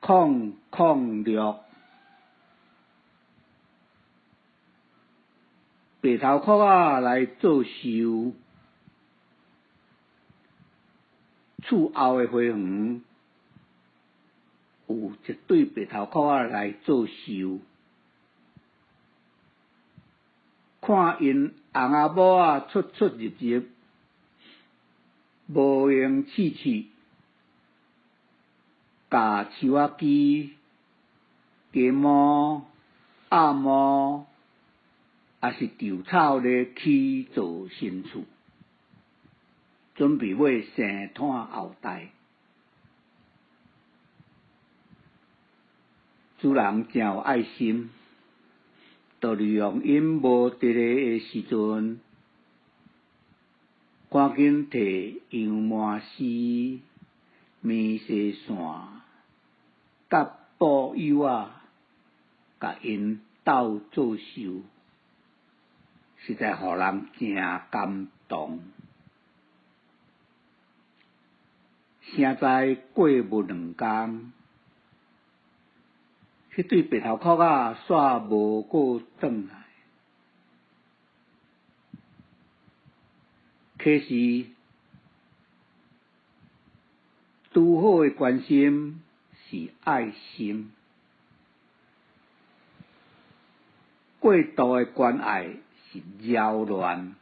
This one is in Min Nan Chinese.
006。白頭殼仔來做壽，厝後的花園有一對白頭殼仔來做壽，看𪜶翁仔某仔出出入入，無閒刺刺，共樹仔枝、雞毛、鴨毛，抑是稻草咧起造新厝，準備欲生湠後代。主人誠有愛心，就利用𪜶無佇咧的時陣，趕緊提羊毛絲、棉紗線，佮布幼仔，共𪜶鬥做壽，實在予人誠感動。誰知過無兩工，彼對白頭殼仔煞無閣轉來。可是拄好的關心是愛心，過度的關愛是擾亂。